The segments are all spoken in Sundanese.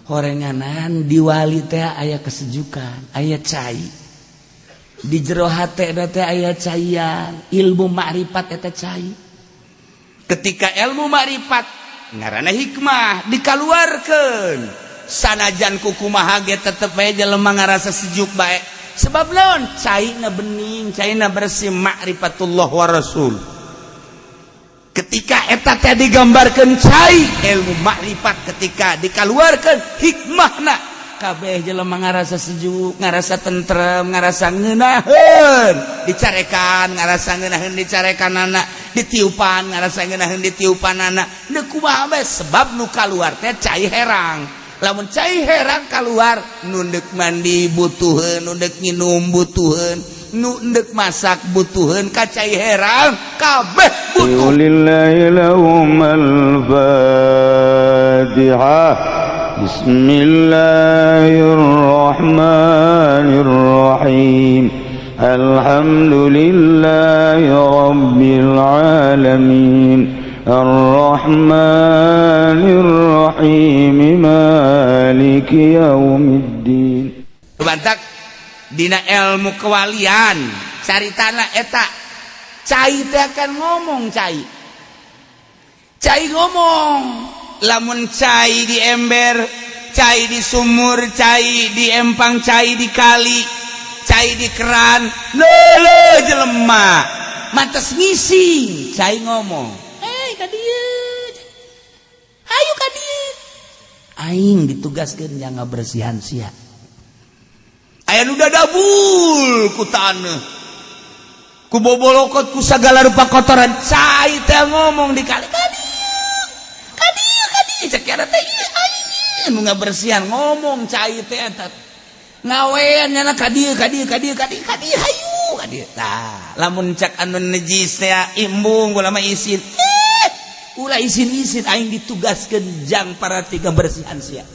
Horenganan di wali teh aya kesejukan, aya cai di jero hate teh, aya caian ilmu makrifat. Eta cai, ketika ilmu makrifat ngaranna hikmah dikaluarkeun, sanajan kukumaha ge tetep bae jelema ngarasa sejuk bae. Sebab naon? Caina bening, caina bersih, makrifatullah wa rasul. Ketika eta teh digambarkan cai ilmu makrifat, ketika dikaluarkan hikmahna, kabeh jelema ngarasa sejuk, ngarasa tentrem, ngarasa ngeunaheun dicarekan, ngarasa ngeunaheun dicarekan anak, ditiupan ngarasa ngeunaheun ditiupan anak. Deuk kumaha bae, sebab nu kaluar teh cai herang. Lamun cai herang keluar, nu deuk mandi butuheun, nu deuk nginum butuheun, nu deuk masak butuheun ka cai herang, kabeh butuh. لله لهم الفاتحة. بسم الله الرحمن الرحيم. الحمد لله رب العالمين، الرحمن الرحيم، مالك يوم الدين. Bantak dina ilmu kewalian caritana eta cai teh akan ngomong, cai cai ngomong. Lamun cai di ember, cai di sumur, cai di empang, cai di kali, cai di keran, lele jelema mantes ngising. Cai ngomong, "Hei, ka dieu, hayu ka dieu, aing ditugaskeun jang ngabersihan sia." Aya nu dadabul ku taneuh, ku bobolokot, ku sagala rupa kotoran. Cai teh ngomong di kali, "Ka dieu, ka dieu, ka dieu." Cek teh, "Ieu aing nu ngabersihan." Ngomong cai teh eta ngawean nyana, "Ka dieu, ka dieu, ka dieu, ka dieu, ka dieu, hayu ka dieu." Tah, lamun cak anu nejis teh, "Embung, ulah mah isin." "Eh, ulah isin-isin, aing ditugaskeun jang para tiga bersihan sia."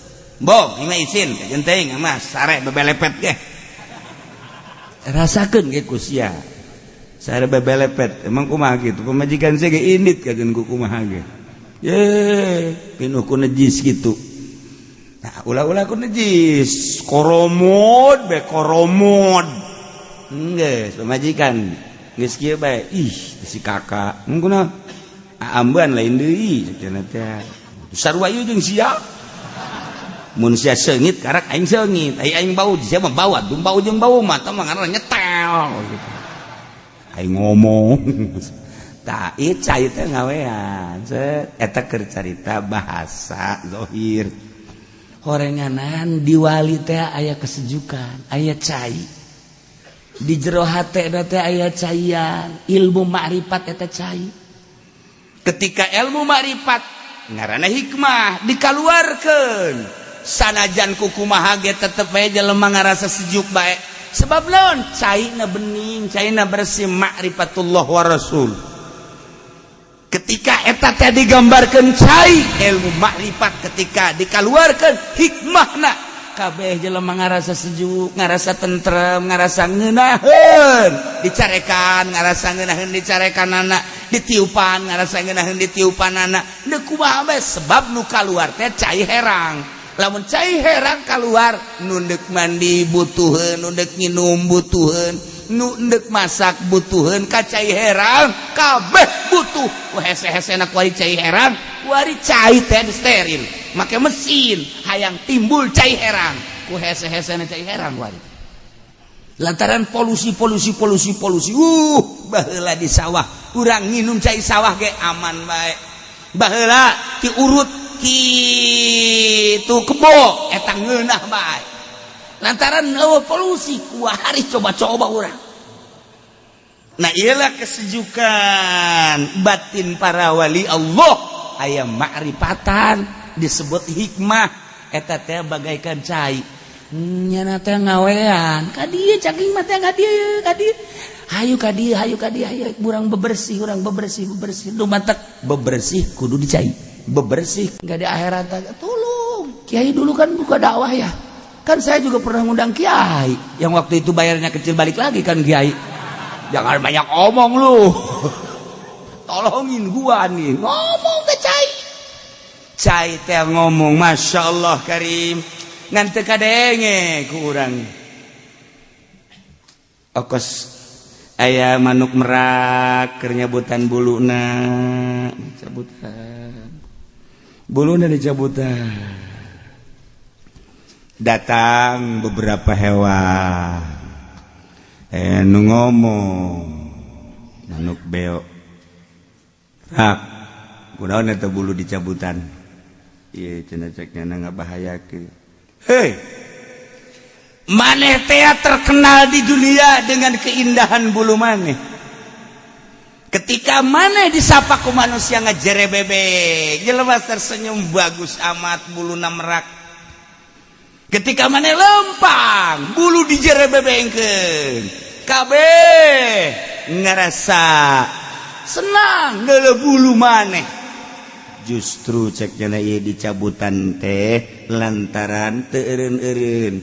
"Bong, ini isin kajeun teuing mah sare bebelepet ge." Rasakeun ge ku sia sare bebelepet. Emang kumaha gitu pamajikan sia ge indit kajeun ku kumaha ge ye pinuh ku nejis gitu. Nah, ulah-ulah ku nejis, koromod be koromod. Geus pamajikan geus kieu bae, "Ih, si kakak kunaon ambean lain deui?" Cenah teh, "Sarua ieu jeung sia. Mun sia seungit, karak aing seungit. Ai aing bau, sia mah bau atuh, bau jeung bau mah tah mah ngaranna nyetel gitu." Aing ngomong tah, ieu cai teh ngawean. Set eta keur carita bahasa zahir. Horenganan di wali teh aya kesejukan, aya cai di jero hate teh, aya caian ilmu makrifat. Eta cai, ketika ilmu makrifat ngaranna hikmah dikaluarkeun, sanajan kukumaha ge tetep bae jelema ngarasa sejuk bae. Sebab naon? Caina bening, caina bersih, makrifatullah wa rasul. Ketika eta teh digambarkan cai ilmu makrifat, ketika dikaluarkan hikmahna, kabeh jelema ngarasa sejuk, ngarasa tentrem, ngarasa ngeunaheun dicarekan, ngarasa ngeunaheun dicarekan anak, ditiupan ngarasa ngeunaheun ditiupan anak. Deuk kumaha bae, sebab nu kaluar teh cai herang. Lamun cai herang keluar, nu deuk mandi butuheun, nu deuk nginum butuheun, nu deuk masak butuheun ka cai herang, kabeh butuh. Hese-hesena kuari cai herang, kuari cai teh steril make mesin, hayang timbul cai herang ku hese-hesena cai herang kuari, lantaran polusi, polusi, polusi, polusi. Baheula di sawah urang nginum cai sawah ge aman bae. Baheula diurut kitu kebo eta ngeunah bae, lantaran eueuh polusi. Kuari coba-coba urang. Nah, iyalah kesejukan batin para wali Allah, aya makrifatan disebut hikmah. Eta teh bagaikan cai, nyana teh ngawean, "Ka dieu, cak aing mah teh, ka dieu, ka dieu, hayu ka dieu, hayu ka dieu, hayu urang bebersih, urang bebersih, bebersih." Nu matak bebersih kudu dicai bebersih. Nggak di akhirat tolong kiai. Dulu kan buka dakwah ya kan, saya juga pernah ngundang kiai yang waktu itu bayarnya kecil, balik lagi kan. "Kiai, jangan banyak omong lu, tolongin gua nih." Ngomong ke cai. Cai teh ngomong, Masya Allah Karim, ngan teu kadenge ku urang. Okos aya manuk merak keur nyabutan buluna, cabutan buluna, dicabutan. Datang beberapa hewan, nu ngomong manuk beo, "Rak, kunaon eta bulu dicabutan?" "Ieu," cenah, cek nyana, "ngabahayakeun." "Hei, maneh teh terkenal di dunia dengan keindahan bulu maneh. Ketika maneh disapa ku manusia, ngajerebebek, jelema tersenyum, bagus amat buluna merak. Ketika maneh lempang, bulu dijerebebengkeun, kabeh ngerasa senang neuleuh bulu maneh. Justru," cek nyana, "ieu dicabutan teh lantaran teu eureun-eureun.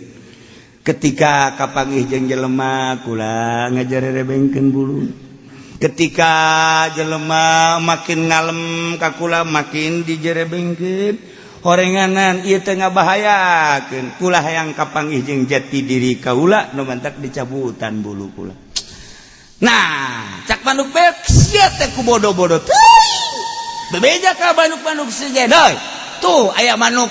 Ketika kapanggih jeung jelema, kula ngajarebengkeun bulu. Ketika jelema makin ngalem ka kula, makin dijerebengkeun. Horenganan ieu teh ngabahayakeun. Kula hayang kapanggih jeung jati diri kaula, nu mantak dicabutan bulu kula." Nah, cak manuk beo, "Sia teh ku bodoh-bodoh teuing." Bebeja ka manuk-manuk sejen, "Heuy, tuh aya manuk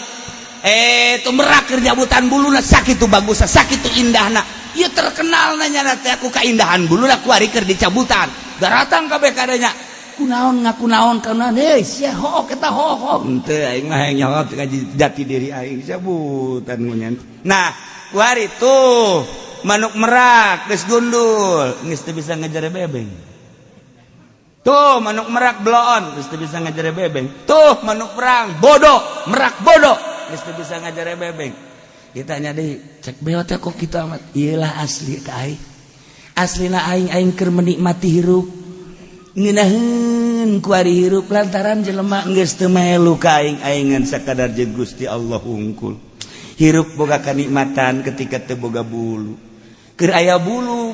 tuh merak keur nyabutan buluna, sakitu bagusna, sakitu indahna. Ieu terkenal nanya teh aku kaindahan buluna, kuari keur dicabutan. Daratang kabeh kadanya. Kunaon ngaku naon kunaon? Heuy, sia hook eta hook. Henteu, aing mah hayang nyaho jati diri aing, cabutan ngunyan." Nah, kuari tuh manuk merak geus gundul, geus teu bisa ngejar bebeng. Tuh manuk merak bloon, geus teu bisa ngajar bebeng. Tuh manuk perang bodoh, merak bodoh, geus teu bisa ngajar bebeng. Ditanya deui, cek beo teh, "Kok kitu amat?" "Iyalah, asli ka aing. Aslina aing, aing keur menikmati hirup. Ngeunaheun ku ari hirup lantaran jelema geus teu melu ka aing, aing ngan sakadar jeung Gusti Allah hungkul. Hirup boga kanikmatan ketika teu boga bulu. Keur aya bulu,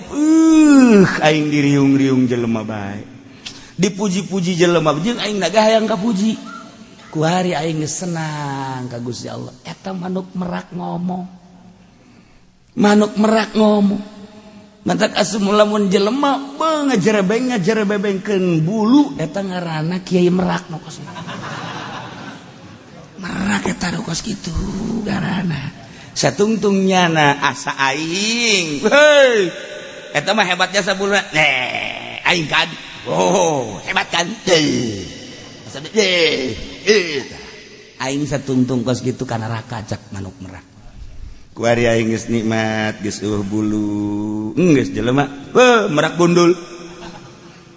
aing diriung-riung jelema bae. Dipuji-puji jelema, jeung aing naga hayang kapuji. Kuari aing geus senang ka Gusti Allah." Eta manuk merak ngomong. Manuk merak ngomong. Mantak asup lamun jelema ngajerebeng ngajerebebengkeun bulu, eta ngaranna kiai merak nu kos. Merak eta nu kos kitu ngaranna. Satungtung nyana asa aing. Hei. Eta mah hebatnya sabuluna. Eh, aing kan. Oh, hebat kan? Eh. Asa eh. Aing satungtung kos kitu ka neraka, cak manuk merak. Kuari aing geus nikmat, geus eueuh bulu. Geus jelema, heuh, merak gundul.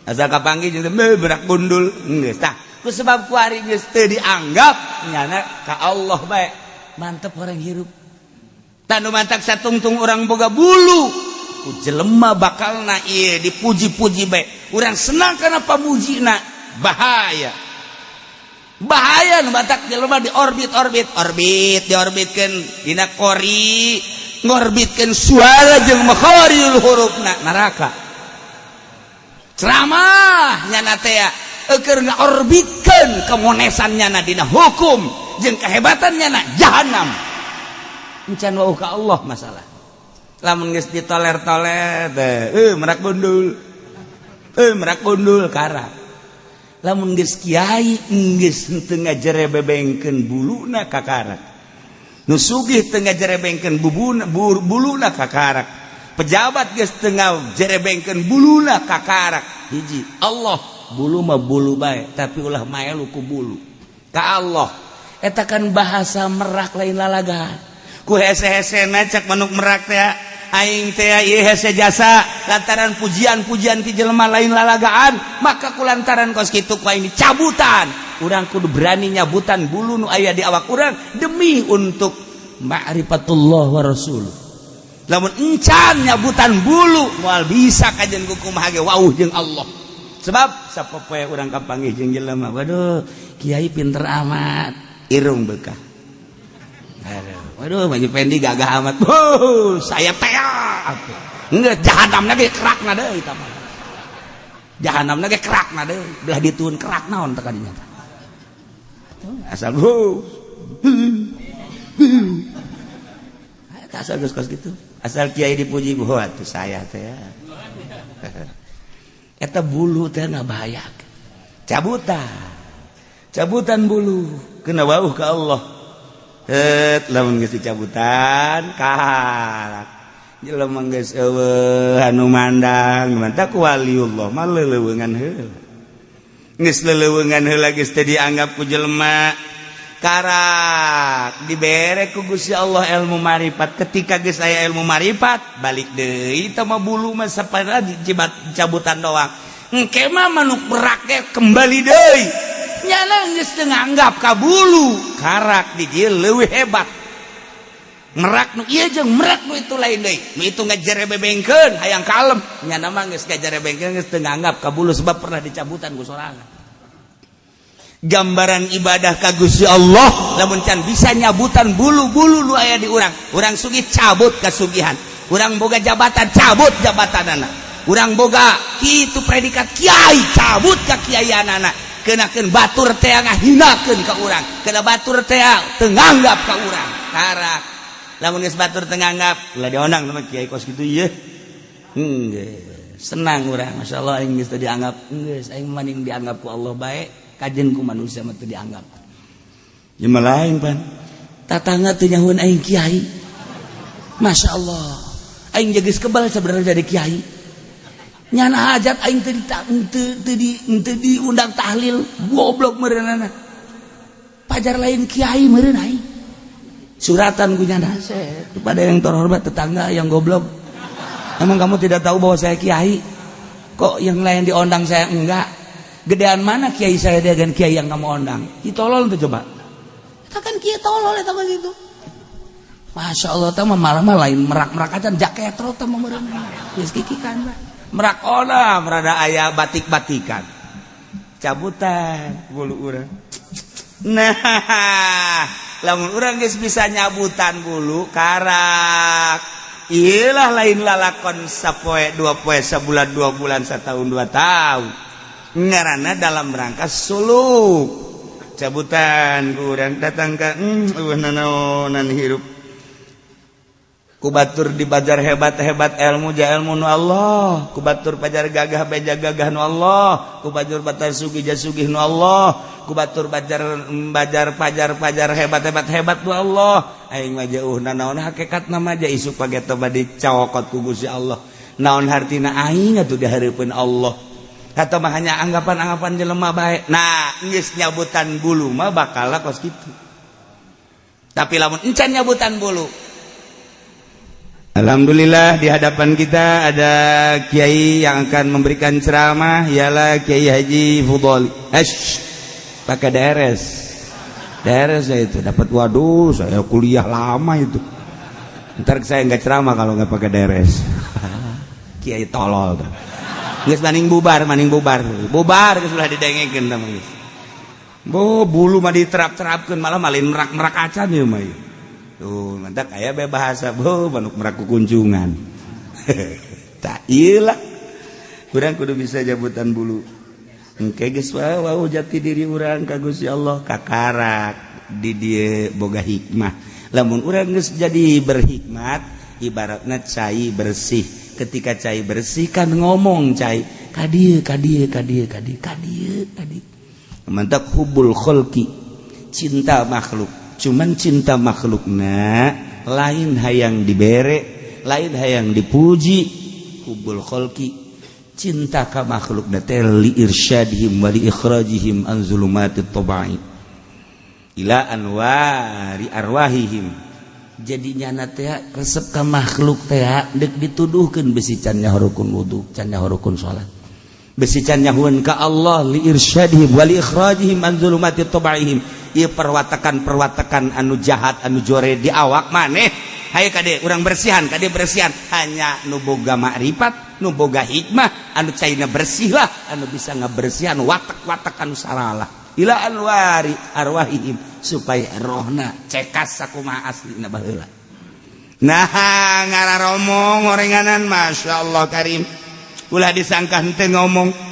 Asa kapanggih jeung merak gundul. Geus tah, ku sebab kuari geus teu dianggap nyana ka Allah bae. Mantep orang hirup. Tah, nu mantak satungtung orang boga bulu ku jelema bakalna ieu dipuji-puji bae. Urang senang kana pamujina, bahaya. Bahaya nu batak jelema di orbit-orbit, orbit diorbitkeun dina kori, ngorbitkeun suara jeung makharijul hurufna, neraka. Ceramah nyana teh keur ngaorbitkeun kemonesan nyana dina hukum jeung kehebatan nyana, jahanam. Encan wauh ka Allah masalah. Lamun geus ditoler-toler teh, merak gundul. Eh, merak gundul karak. Lamun geus kiai geus henteu ngajerebebengkeun buluna, kakarak. Nu sugih teu ngajerebengkeun bubuna buluna, kakarak. Pejabat geus teu ngajerebengkeun buluna, kakarak. Hiji Allah, bulu mah bulu bae, tapi ulah maelu ku bulu. Ka Allah. Eta kan bahasa merak, lain lalaga. Ku hese-hesena cak manuk merak teh, "Aing teh ieu hese jasa lantaran pujian-pujian ti jelema, lain lalagaan. Maka ku lantaran kos kitu ku aing dicabutan. Urang kudu berani nyabutan bulu nu aya di awak urang demi untuk ma'rifatullah wa rasul. Lamun encan nyabutan bulu, moal bisa kajen kumaha ge wauh jeung Allah." Sebab sapopoe urang kapanggih jeung jelema, "Waduh, kiai pinter amat, irung bekah. Aduh, waduh, baju Fendi gagah amat. Oh, saya teh enggak, jahanam ge kerakna deui eta mah. Jahanam ge kerakna deui, belah dituun kerak naon teh kadinya teh." Asal asal geus kos kitu. Asal kiai dipuji buat tuh saya teh. Eta bulu teh ngabahayakeun. Cabutan. Cabutan bulu kena wauh ka Allah. Het lamun geus dicabutan karak. Jelema geus eueuh anu mandang mantak waliullah mah leleuweungan heula. Geus leleuweungan heula geus teh dianggap ku jelema karak dibere ku Gusti Allah ilmu marifat. Ketika geus aya ilmu marifat balik deui teh mah bulu mah sapara cabutan doang. Engke mah manuk berak kembali deui. Nyana geus teu nganggap ka bulu karak di dieu leuwih hebat. Merak nu ieu jeung merak nu itu lain deui. Nu itu ngajarebebengkeun hayang kalem. Nyana mah geus ngajarebengkeun geus teu nganggap ka bulu sebab pernah dicabutan ku sorangan. Gambaran ibadah ka Gusti Allah lamun can bisa nyabutan bulu-bulu nu aya di urang. Urang sugih cabut kasugihan. Urang boga jabatan cabut jabatanana. Urang boga kitu predikat kiai cabut ka kiaianana. Kenakeun batur teh ngahinakeun ka urang. Kena batur teh teu nganggap ka urang. Karak lamun geus batur teu nganggap ulah diondang sama kiai kos kitu ieu. Senang urang masyaallah aing geus teu dianggap. Geus aing maning dianggap ku Allah bae. Kajen ku manusia mah teu dianggap. Ya mah lain pan. Tatangga teu nyahueun aing kiai. Masya Allah. Aing geus kebal sebenarnya jadi kiai. Nyana hajat aing teu diundang tahlil, goblok meureunana. Pajar lain kiai meureun aing. Suratan ku nyana kepada yang terhormat tetangga yang goblok. Emang kamu tidak tahu bahwa saya kiai? Kok yang lain diundang saya enggak? Gedean mana kiai saya dengan kiai yang kamu ondang? Ki tolol tuh coba. Eta kan kiai tolol eta mah gitu. Masya Allah teh mah malah mah lain merak-merak aja jaketro teh mah meureun. Geus kikikan mah. Merak ona merada aya batik-batikan. Cabutan bulu urang. Nah, lamun urang geus bisa nyabutan bulu karak. Iyalah lain lalakon sapoe dua poe sabulan 2 bulan setahun 2 tahun. Ngarana dalam rangka suluk cabutan kurang datang ka eueuh nanaonan hirup ku batur di bajar hebat-hebat ilmu ja ilmu nu Allah, ku batur pajar gagah beja gagah nu Allah, ku batur batar sugih ja sugih nu Allah, ku batur bajar bajar pajar pajar hebat-hebat hebat nu Allah. Aing mah jauh nanaon hakikatna mah ja isuk pageto bade cawokot ku Gusti Allah. Naon hartina aing atuh dihareupeun Allah. Atau mah hanya anggapan-anggapan jelema bae. Nah, geus nyabutan bulu mah bakal kos kitu. Tapi lamun encan nyabutan bulu. Alhamdulillah di hadapan kita ada kiai yang akan memberikan ceramah, ialah Kiai Haji Fudholi. Esh, pakai DRS. DRS ya itu dapat, waduh, saya kuliah lama itu. Ntar saya nggak ceramah kalau nggak pakai DRS. Kiai tolol tuh. Geus maning bubar, maning bubar. Bubar geus ulah didengekeun tah geus. Bo bulu mah diterap-terapkeun malah malin merak-merak acan ieu mah. Tuh, mantak aya be bahasa bo manuk merak kunjungan. Tak ieu lah. Urang kudu bisa jabutan bulu. Engke geus wau jati diri urang ka Gusti Allah kakarak di dieu boga hikmah. Lamun urang geus jadi berhikmat, ibaratna cai bersih. Ketika cai bersih kan ngomong cai kadieu kadieu kadieu kadieu kadieu kadieu. Mantap hubul kholqi, cinta makhluk. Cuman cinta makhlukna lain hayang dibere, lain hayang dipuji. Hubul kholqi, cinta ka makhlukna teh li irsyadihim wa li ikhrajihim an zulumatit tabai ila anwari arwahihim. Jadi nyana teh resep ka makhluk teh deuk dituduhkeun besi can nyahorukun wudu, can nyahorukun salat. Besi can nyahueun ka Allah li irsyadihim wa li ikhrajihim an zulumati tabaihim. Ieu perwatakan-perwatakan anu jahat anu jore di awak maneh. Hayu kade urang bersihan, kade bersihan. Hanya nu boga makrifat, nu boga hikmah, anu caina bersih lah, anu bisa ngabersihan watak-watak anu saralah. Ila anwari arwahihim, supaya rohna cekas sakumaha aslina baheula. Nah, ngararomong orenganan masyaallah karim. Ulah disangka henteu ngomong.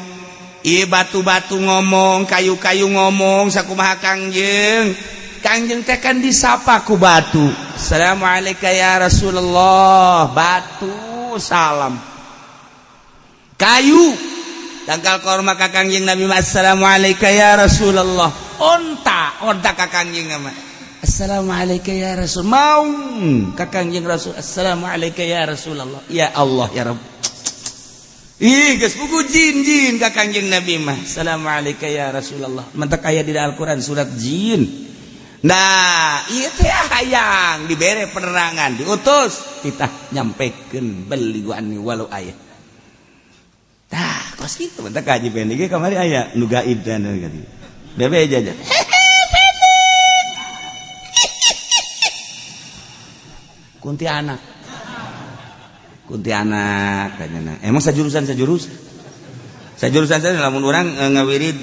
Ieu batu-batu ngomong, kayu-kayu ngomong, sakumaha Kangjeng. Kangjeng teh kan disapa ku batu. Assalamualaikum ya Rasulullah. Batu salam. Kayu tangkal korma ka Kangjeng Nabi, assalamualaikum ya Rasulullah. Onta, onta ka Kangjeng mah. Assalamualaikum ya Rasul. Maung ka Kangjeng Rasul. Assalamualaikum ya Rasulullah. Ya Allah ya Rabb. Ih, geus buku jin-jin ka Kangjeng Nabi mah. Assalamualaikum ya Rasulullah. Mantak aya di Al-Qur'an surat jin. Nah, ieu teh hayang dibere penerangan, diutus kita nyampekeun beli walau aya. Tah, kos kitu mantak kaji pendek ge kamari aya nu gaib teh anu kitu. Bebe aja. Kuntianak. Kuntianak kayaknya. Emang sajurusan sajurusan saya lamun urang ngawirid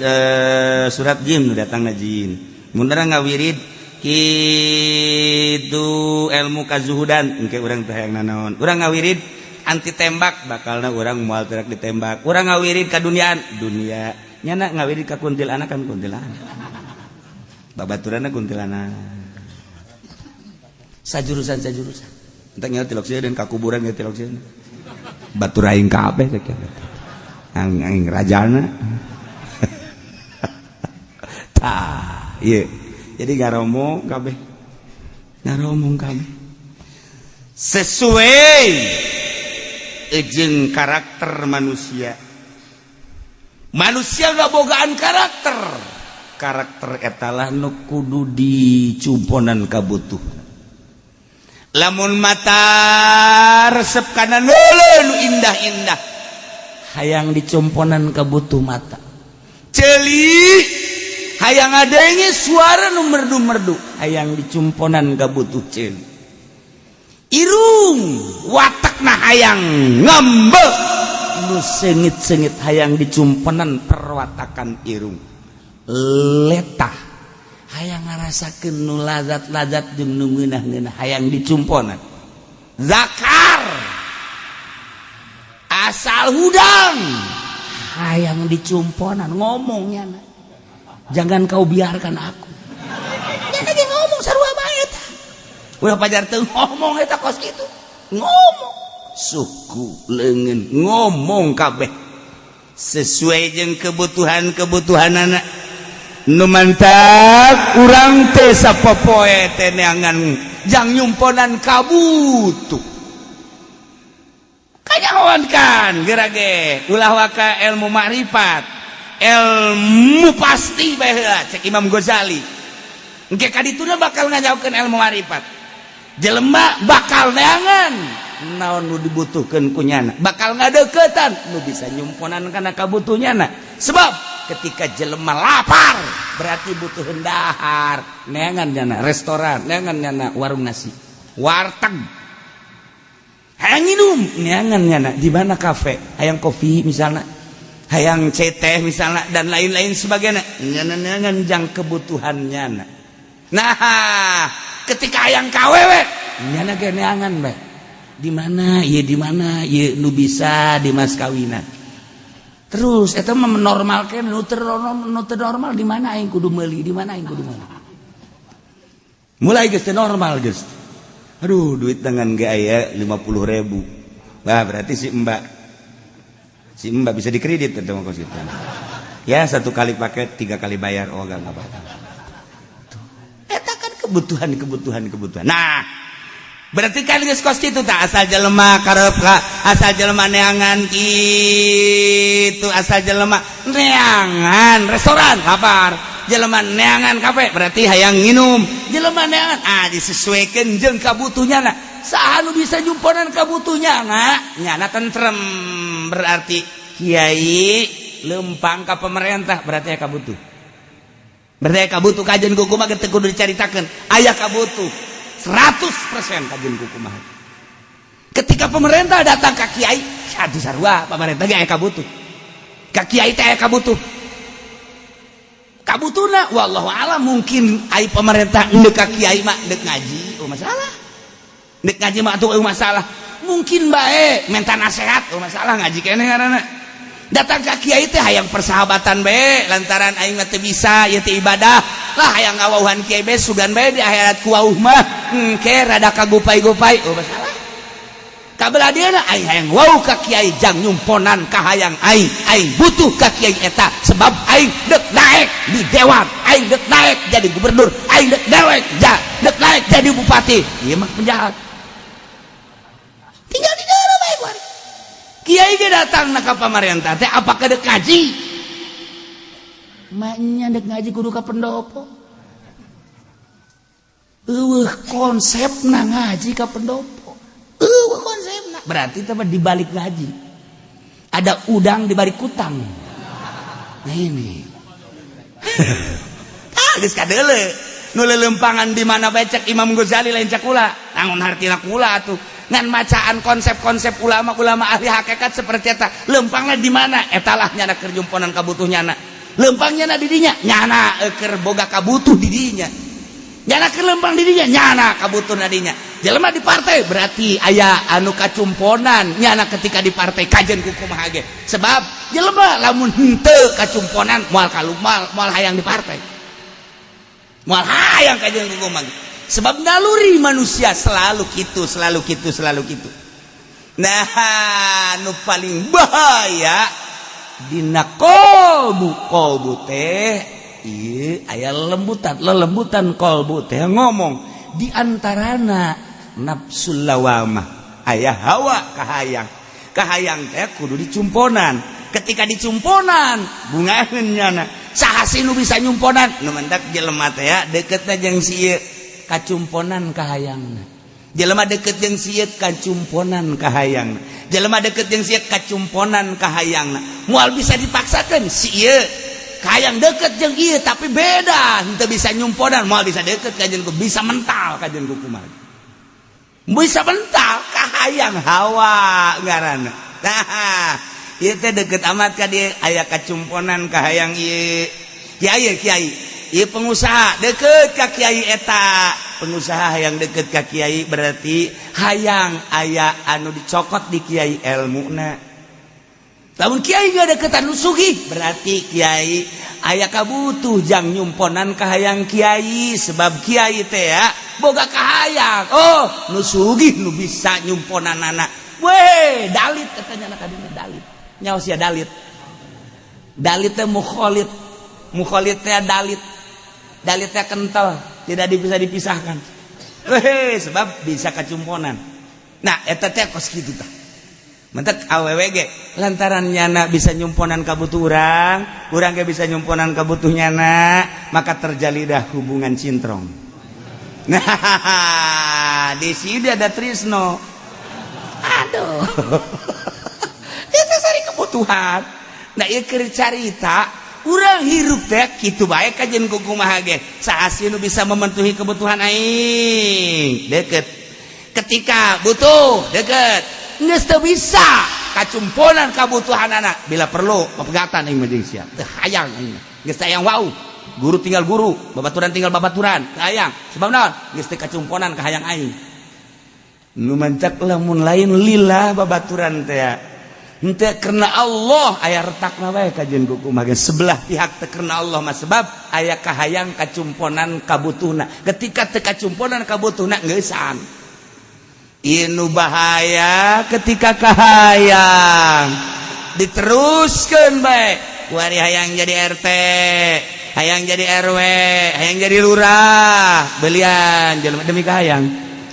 surat jin nu datangna jin. Mun urang ngawirid kitu ilmu kazuhudan engke urang teh hayang nanaon. Urang ngawirid anti tembak bakalna urang moal terak ditembak. Urang ngawirid ka duniaan dunia. Nyana ngawirid ka kuntilanak kan kuntilanak. Babaturanna kuntilanak. Sajurusan sajurusan. Entah nyawa tilok sieun dan kakuburan nyawa tilok sieun. Batur aing kabeh teh kieu. Aing rajana. Tah, ieu. Jadi ngaromong kabeh. Ngaromong kabeh. Sesuai jeung karakter manusia. Manusia ngabogaan karakter. Karakter eta lah nu kudu dicumponan kabutuh. Lamun mata resep kana nu indah-indah hayang dicumponan kabutuh mata. Ceuli hayang adenge suara nu merdu-merdu hayang dicumponan kabutuh ceuli. Irung watakna hayang ngambek nu seungit-seungit hayang dicumponan perwatakan irung. Letah hayang ngarasakeun nu lazat-lazat jeung nu ngeunah-ngeunah hayang dicumponan. Zakar asal hudang hayang dicumponan ngomongnya. Jangan kau biarkan aku. Nya lagi ngomong sarua bae eta. Ulah pajar teu ngomong eta kos kitu. Ngomong suku leungeun ngomong kabeh sesuai jeung kebutuhan-kebutuhanana. Nu mantak urang teh sapopoe teh neangan jang nyumponan kabutuh. Kanyahoan kan geura ge ulah waka ilmu makrifat, ilmu pasti bae heula cek Imam Ghazali. Engke ka dituna bakal ngajaukeun ilmu makrifat. Jelema bakal neangan naon nu dibutuhkeun ku nyana, bakal ngadeukeutan nu bisa nyumponan kana kabutuhnyana. Sebab ketika jelema lapar berarti butuh dahar, neangan nyana restoran, neangan nyana warung nasi, warteg. Hayang minum, neangan nyana di mana kafe, hayang kopi misalnya, hayang teh misalnya dan lain-lain sebagainya. Nyana neangan jang kebutuhan nyana. Nah, ketika hayang kawewe nyana ge neangan bae. Di mana ieu, di mana ieu nu bisa di mas kawinan. Terus eta mah menormalkeun nu teu normal di mana aing kudu meuli, di mana aing kudu meuli. Mulai geus teu normal geus. Aduh, duit dengan ge aya 50.000. Bah, berarti si Mbak. Si Mbak bisa dikredit eta mah kos kitu. Ya, satu kali paket, 3 kali bayar, oh enggak apa-apa. Eta kan kebutuhan. Nah, berarti kan geus kos kitu tah asal jelema karep ka asal jelema neangan kitu, asal jelema neangan restoran lapar, jelema neangan kafe berarti hayang nginum, jelema neangan disesuaikan jeung kabutuhnyana. Saha nu bisa jumponan kabutuhnyana nyana tentrem, berarti kiai lempang ka pemerintah berarti aya kabutuh. Berarti aya kabutuh kajian kuku mah teu kudu dicaritakeun, aya kabutuh 100% kajian kuku mah. Ketika pemerintah datang ka kiai, aduh sarua pemerintah ge aya kabutuh. Ka kiai teh aya kabutuh. Kabutuhna wallahu alam mungkin ai pemerintah endek ka kiai mah endek ngaji, oh masalah. Endek ngaji mah atuh masalah. Mungkin bae menta nasehat, oh masalah ngaji keneh ngaranna. Datang ka kiai teh hayang persahabatan be, lantaran aing mah teu bisa ieu teh ibadah lah, hayang ngawauhan kiai be, sugan bae di akhirat ku wauh mah engke rada kagupai-gupai. Oh, masalah kabelah dieuna aing hayang wauh ka kiai jang nyumponan kahayang aing. Aing butuh ka kiai eta sebab aing dek naik di dewan, aing dek naik jadi gubernur, aing dek naik ja dek naik jadi bupati. Ieu mah penjahat, tinggal di dalam bae kuari. Kiai ge datang na ka pamarentah teh apakah dek ngaji? Maknya dek ngaji kudu ka pendopo. Eueuh konsepna ngaji ka pendopo. Eueuh konsepna. Berarti teh di balik ngaji ada udang di balik kutang. Nah, ini. Ah, geus kadeule. Nu lelempangan di mana bae cek Imam Ghazali, lain cek kula. Naon hartina kula atuh? Ngan macaan konsep-konsep ulama-ulama ahli hakikat seperti eta. Lempangna di mana? Eta lah nyana keur jumponan kabutuh nyana. Lempang nyana di dinya, nyana keur boga kabutuh di dinya. Nyana keur lempang di dinya, nyana kabutuh na dinya. Jelema di partai berarti aya anu kacumponan nyana ketika di partai kajen ku kumaha ge. Sebab jelema lamun henteu kacumponan moal kalumal, moal hayang di partai. Moal hayang kajen ku kumaha ge. Sebab naluri manusia selalu gitu, selalu gitu, selalu gitu. Nah, nu paling bahaya dina kolbu, kolbu teh ieu aya lembutan, lelembutan kolbu teh ngomong di antarana nafsul lawamah, aya hawa kahayang. Kahayang teh kudu dicumponan. Ketika dicumponan, bungaheun nyana. Saha sih nu bisa nyumponan? Nu mendak jelema teh ya deketna jeung si ieu kacumponan kahayangna. Jelema deket jeung si ieu kacumponan kahayangna. Jelema deket jeung si ieu kacumponan kahayangna. Moal bisa dipaksakeun si ieu kahayang deket jeung ieu tapi beda, henteu bisa nyumponan, moal bisa deket kajen ku bisa mental kajen ku kumaha. Bisa mental kahayang hawa ngaranna. Nah, ieu teh deket amat ka dieu aya kacumponan kahayang ieu. Kiai kiai, ieu pengusaha deket ka kiai eta. Pengusaha hayang deket ka kiai berarti hayang aya anu dicokot di kiai elmuna. Lamun kiai gak deketan nu sugih berarti kiai aya kabutuh jang nyumponan kahayang kiai, sebab kiai teh ya boga kahayang. Oh, nu sugih nu bisa nyumponan anak. Weh, dalit katanya anak kadinya dalit. Nyaho sia dalit. Dalit teh mukholid. Mukholid teh dalit. Dalit teh kental, tidak bisa dipisahkan. Weh, sebab bisa kacumponan. Nah, eta teh kos kitu tah. Mentek awewe ge lantaran nyana bisa nyumponan kabutuh urang, urang ge bisa nyumponan kabutuh nyana, maka terjalidah hubungan cintrong. Nah, di sini ada Trisno. Aduh. Itu sari kebutuhan. Nah, ieu keur carita urang hirup teh kitu bae kajen ku kumaha ge. Saha sih nu bisa memenuhi kebutuhan aing? Deket. Ketika butuh, deket. Geus teu bisa kacumponan kabutuhan anak, bila perlu pepegatan aing mah jeung sia. Teu hayang aing. Geus teu hayang wau. Guru tinggal guru, babaturan tinggal babaturan, teu hayang. Sebab naon? Geus teu kacumponan ka hayang aing. Nu mancak lamun lain lillah babaturan teh henteu karena Allah aya retakna bae kajen ku kumaha ge. Sebelah pihak teu karena Allah mah sebab aya kahayang kacumponan kabutuhna. Ketika teu kacumponan kabutuhna geusan. Inu bahaya ketika kahayang diteruskan bae. Kuari hayang jadi RT, hayang jadi RW, hayang jadi lurah, belian jelema demi kahayang.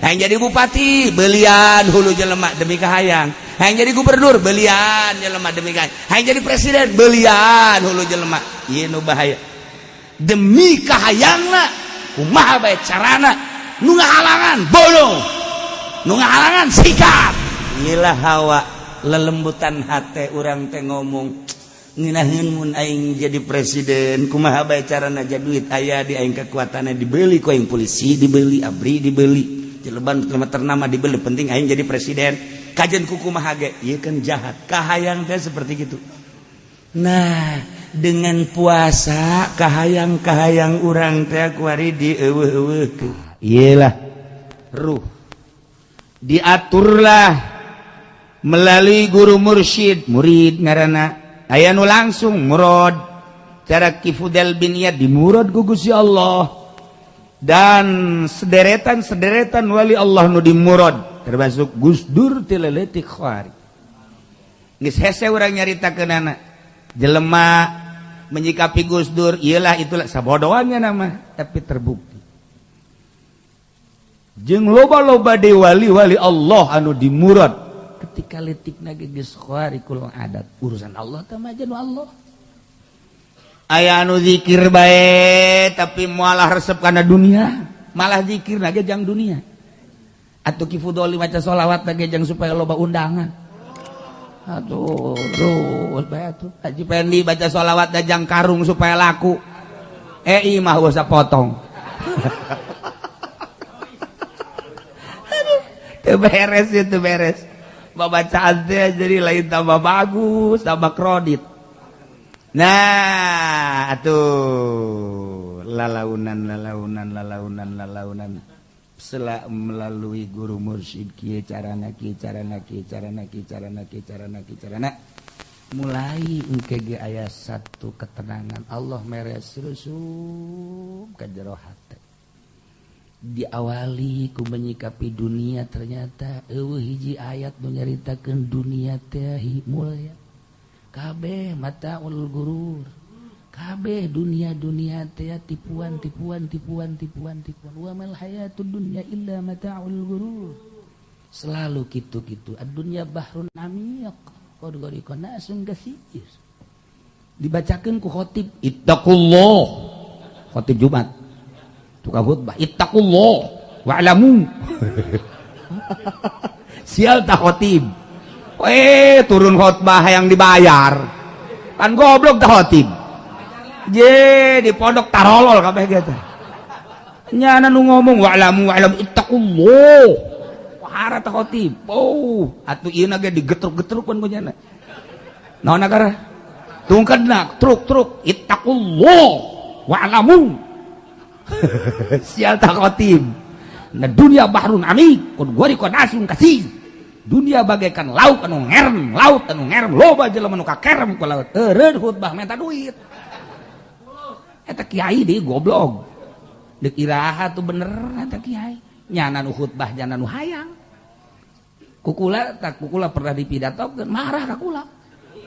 Hayang jadi bupati, belian hulu jelema demi kahayang. Hayang jadi gubernur, belian jelema demi kahayang. Hayang jadi presiden, belian hulu jelema. Ieu nu bahaya. Demi kahayangna, kumaha bae carana, nu ngahalangan bodoh, nu ngahalangan sikat. Inilah hawa lelembutan hate urang teh ngomong nginaheun mun aing jadi presiden kumaha bae carana, duit aya di aing, kekuatannya dibeli ku aing, polisi dibeli, ABRI dibeli, jeleban ternama dibeli, penting aing jadi presiden kajen ku kumaha ge. Ieu kan jahat kahayang teh seperti gitu. Nah, dengan puasa kahayang-kahayang urang teh kuari dieuweuh-euweuh. Iyalah ruh diaturlah melalui guru mursyid murid ngaranna. Aya nu langsung murad. Cara Ki Fudel bin Iyad dimurad ku Gusti Allah. Dan sederetan-sederetan wali Allah nu dimurad termasuk Gus Dur ti leutik khawari. Geus hese urang nyaritakeunana. Jelema menyikapi Gus Dur iyalah itulah sabodoannya nama, tapi terbukti. Jeung loba-loba deui wali-wali Allah anu dimurad ketika leutikna ge geus khawarikul adat. Urusan Allah teh mah jeung Allah. Aya anu zikir bae tapi moal resep kana dunia, malah zikir lagi jang dunia. Atuh Ki Fudoli maca sholawat lagi jang supaya loba undangan. Aduh, terus bae atuh. Haji Pendi baca sholawat jang karung supaya laku. Imah usah potong. Aduh, teu beres itu beres. Babacaan teh jadi lain tambah bagus, tambah kredit. Nah, atuh lalaunan lalaunan lalaunan lalaunan sela melalui guru mursyid kieu carana kieu carana kieu carana kieu carana kieu carana kieu carana mulai engke ge aya satu ketenangan Allah meres rusum ka jero hate. Diawali ku menyikapi dunia ternyata eueuh hiji ayat nu nyaritakeun dunia teh mulya. Kabeh mataul gurur. Kabeh dunia-dunia teh tipuan tipuan tipuan tipuan tipuan. Wa mal hayatud dunya illa mataul gurur. Selalu kitu-kitu. Ad-dunya bahrun amiq. Qad gharika nasun katsir. Dibacakeun ku khotib ittaqullah. Khotib Jumat. Tukang khutbah ittaqullah wa'lamu. Sial ta khotib. Turun khotbah yang dibayar. Kan goblok ta khotib. Je di pondok tarolol kabeh gitu. Nyana nu ngomong wa'lamu wa'lamu ittaqullah. Wahara ta khotib. Oh, atuh ieu na ge digetruk-getrukkeun ku nyana. Naon akara? Tungkedna truk-truk ittaqullah wa'lamu. Sial ta khotib. Na dunia bahrun amiq, kun gharika nasun katsir. Dunia bagaikan laut anu ngerem, laut anu ngerem, loba jelema nu kakerem ku laut. Eureun khutbah minta duit. Eta kiai deui goblok. Deuk iraha tuh bener eta kiai. Nyana nu khutbah nyana nu hayang. Kukula tak kukula pernah dipidatokeun, marah ka kula.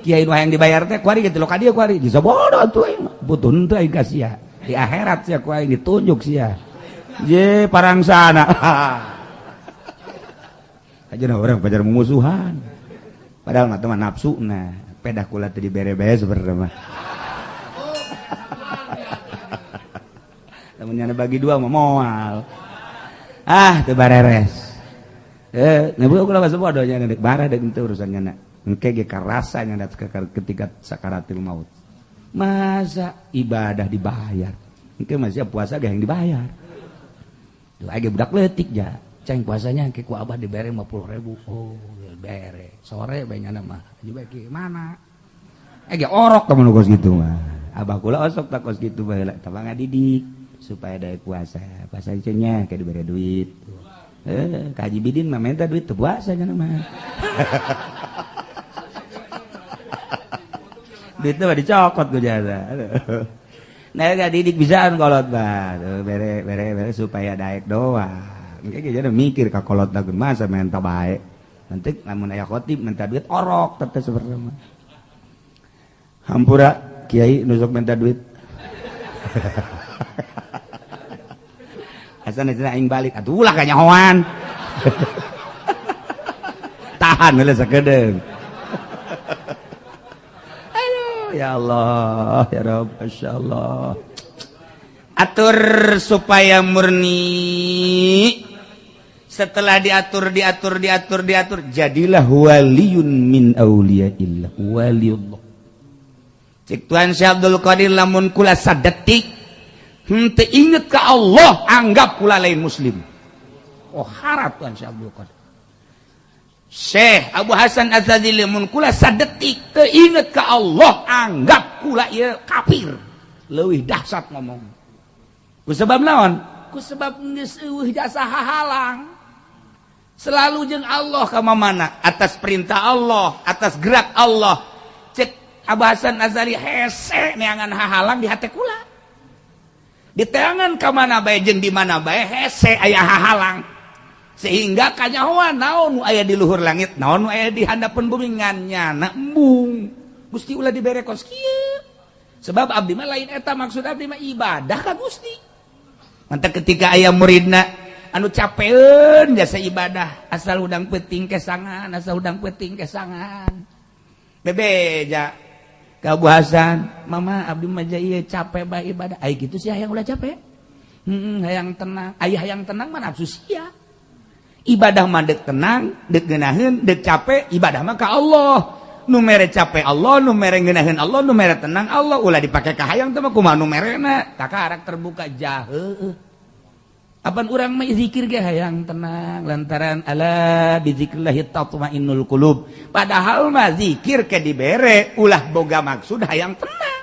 Kiai nu hayang dibayar teh kuari ge ka dieu kuari. Bisa bodoh atuh aing mah. Butuh henteu aing ka sia. Di akhirat sia ku aing ditunjuk sia. Je parangsana. Aja orang pacar memusuhan. Padahal mah teman nafsu nah, pedah kula teh dibere-bere sebenarnya mah. Lamun nyana bagi dua mah moal. Ah, teu bareres. Nebu kula mah bodoh nya deuk barah deuk henteu urusan nyana. Engke ge karasa nyana ketika sakaratil maut. Masa ibadah dibayar. Engke mah sia puasa ge yang dibayar. Duh ge budak leutik ja. Ceng puasanya ke ku abah dibere 50.000. Oh, bere. Sore bae nyana mah. Haji bae mana? Ge orok temen kos gitu mah. Abah kula osok tak kos gitu baheula tah ngadidik supaya daek puasa. Puasa nya ke dibere duit. Ka Haji Bidin mah minta duit teu puasa nya mah. Duitnya mah dicokot ku jasa. Nah, ngadidik bisaan kolot mah. Bere bere bere supaya daek doang. Engke jadi mikir ka kolot dageun masa minta bae. Nanti lamun aya khotib minta duit orok teh sebenarnya mah. Hampura kiai nu sok minta duit. Asana cenah aing balik atuh ulah kanyahoan. Tahan heula sakedeung. Aduh ya Allah ya Rabb masyaallah. Atur supaya murni. Setelah diatur, diatur, diatur, diatur, jadilah waliyun min auliyaillah, waliullah. Cek Tuhan Syekh Abdul Qadir lamun kula sadetik henteu inget ka Allah, anggap kula lain muslim. Oh harat Tuhan Syekh Abdul Qadir. Syekh Abu Hasan Az-Zadzili mun kula sadetik teu inget ka Allah, anggap kula ieu kafir. Leuwih dahsyat ngomong. Ku sebab naon? Ku sebab geus eueuh jasa hahalang. Selalu jeung Allah ka mamana, atas perintah Allah, atas gerak Allah. Cek Abah Hasan Azali hese neangan hahalang di hate kula. Di teangan ka mana bae jeung di mana bae hese aya hahalang. Sehingga kanyahoan naon nu aya di luhur langit, naon nu aya di handapeun bumi ngan nyana embung. Gusti ulah dibere kos kieu. Sebab abdi mah lain eta maksud abdi mah ibadah ka Gusti. Mantap ketika aya muridna anu capeun jasa ibadah, asal hudang peuting kesangan, asal hudang peuting kesangan. Bebeja ka Abu Hasan, mama abdi mah ieu capek bae ibadah. Ai kitu sih hayang ulah capek. Hayang tenang. Ai hayang tenang mah nafsu sia. Ibadah mah deuk tenang, deuk ngeunaheun, deuk capek, ibadah mah ka Allah. Nu mere capek Allah, nu mere ngeunaheun Allah, nu mere tenang Allah. Ulah dipake ka hayang teh mah kumaha nu merena. Takarak terbuka jahe. Apan urang mah zikir ge hayang tenang lantaran ala bizikrillah tatmainnul qulub. Padahal mah zikir ke dibere ulah boga maksud hayang tenang.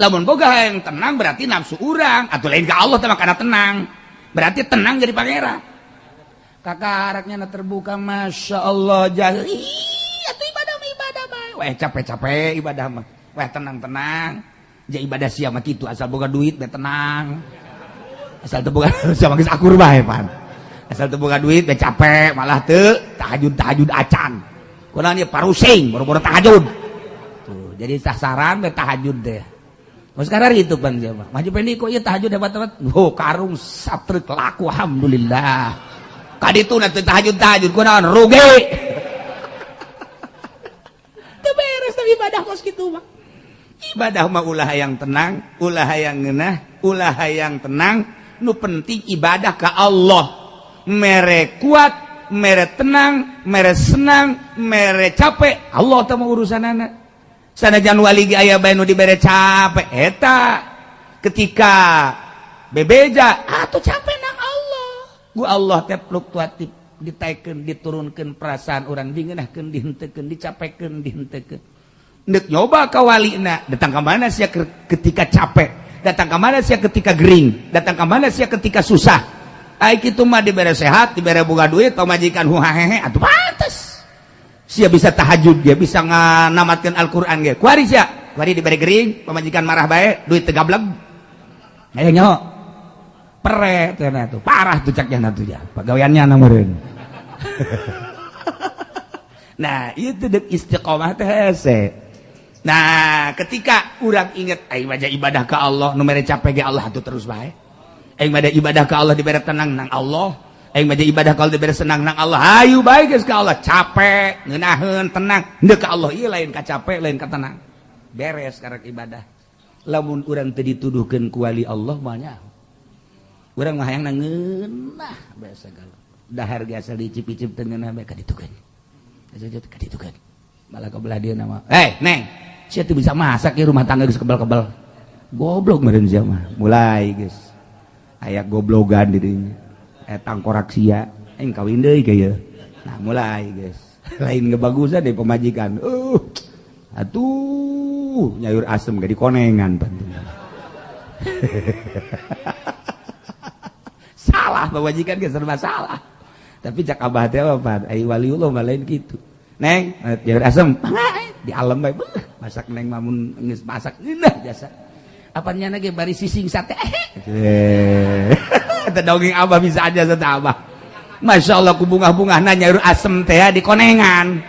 Lamun boga hayang tenang berarti nafsu urang atuh lain ka Allah teh mah kana tenang. Berarti tenang jadi pangeran. Kakaraknya na terbuka Masya Allah jahe. Atuh ibadah mah ibadah bae. Weh capek-capek ibadah mah. Weh tenang-tenang. Ja ibadah sia mah kitu asal boga duit bae tenang. Asal teu boga sama geus akur bae pan. Asal teu boga duit bae capek malah teu tahajud-tahajud acan. Kunaon ieu parusing boro-boro tahajud. Tuh, jadi sasaran bae tahajud teh. Mun sekarang itu pan sia mah. Maju pendi kok ieu tahajud hebat-hebat. Oh, karung satrek laku alhamdulillah. Kaditu na teu tahajud-tahajud kunaon rugi. Teu beres tapi ibadah kos kitu mah. Ibadah mah ulah hayang tenang, ulah hayang ngeunah, ulah hayang tenang. Nu penting ibadah ka Allah. Mere kuat, mere tenang, mere senang, mere capek, Allah teh mah urusanana. Sanajan wali ge aya bae nu dibere capek eta ketika bebeja atuh capek nang Allah. Ku Allah teh fluktuatif ditaikeun diturunkeun perasaan urang dingeunahkeun dihenteukeun dicapekeun dihenteukeun. Ndek nyoba ka walina, datang ka mana sia ketika capek, datang ka mana sia ketika gering, datang ka mana sia ketika susah. Ai kitu mah dibere sehat, dibere boga duit, pamajikan huhahehe atuh pantes. Sia bisa tahajud, dia bisa nganamatkeun Al-Qur'an ge. Kuari sia, kuari dibere gering, pamajikan marah bae, duit teu gableg. Aya nyaho. Pere teh tuh, parah tuh caknya tuh ya. Pagaweannya na meureun. Nah, itu deuk istiqomah teh hese. Nah, ketika urang inget aing mah ibadah ka Allah, nu mere capek ge Allah atuh terus bae. Aing mah ibadah ka Allah dibere tenang nang Allah. Aing mah ibadah ka Allah dibere senang nang Allah. Hayu bae geus ka Allah, capek, ngeunaheun, tenang. Henteu ka Allah ieu lain ka capek, lain ka tenang. Beres karek ibadah. Lamun urang teu dituduhkeun ku wali Allah mah nya. Urang mah hayang ngeunah bae sagala. Dahar ge asal dicip-icip teu ngeunah bae ka ditukeun. Ka ditukeun. Malah ka belah dieu mah. Eh, Neng, sia teu bisa masak ya rumah tangga geus kebal-kebal. Goblok meureun sia mah. Mulai geus. Aya goblogan di dinya. Tangkorak sia, aing kawin deui ka ieu. Nah, mulai geus. Lain ngebagusan deh pemajikan. Atuh, nyayur asem ge dikonengan penting. Salah pemajikan ge serba salah. Tapi cak abah teh apa? Ai waliullah mah lain kitu. Neng, nyayur asem, di alam bae beuh, masak neng mah mun geus masak ngeunah jasa. Apa nyana ge bari sising sate. Eta dongeng abah bisa aja sate abah. Masya Allah ku bungah-bungahna nyayur asem teh di konengan.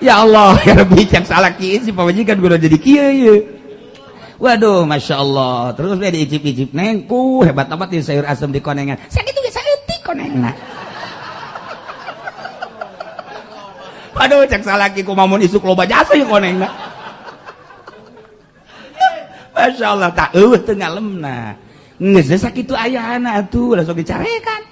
Ya Allah, ya Rabbi, cak salah kieu si pamajikan kudu jadi kieu ieu. Waduh, Masya Allah. Terus we diicip-icip neng ku hebat amat ieu sayur asem di konengan. Sakitu ge saeutik konengna. Waduh, cak salaki ku mamun isuk loba jasa ieu konengna. Masya Allah, tak eueuh teu ngalemna. Geus sakitu ayana atuh langsung dicarekan.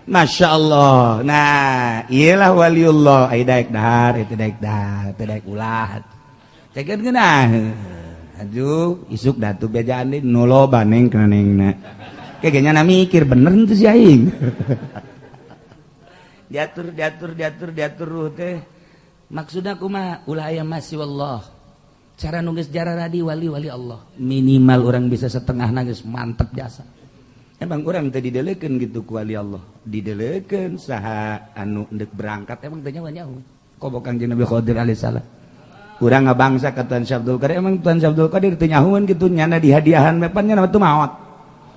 Masya Allah. Nah, iyalah waliullah. Ai daek dahar, itu daek dahar, teu daek ulah. Cekeun geunah. Aduh, isuk datu bejaan deui nu loba neng kana nengna. Kayaknya na mikir bener henteu si aing. Diatur diatur diatur diatur ruh teh. Maksudna kumaha? Ulah aya masih wallah. Cara nu geus jararadi wali-wali Allah. Minimal orang bisa setengah geus mantep jasa. Emang orang teh didelekeun gitu ku wali Allah. Didelekeun saha anu endek berangkat emang teh nyawa nyaho. Komo Kangjeng Nabi Khidir alaihi salam. Urang ngabangsa ka Tuan Syekh Abdul Qadir, emang Tuan Syekh Abdul Qadir teu nyahueun kitu nyana dihadiahan mepan nyana teu maot.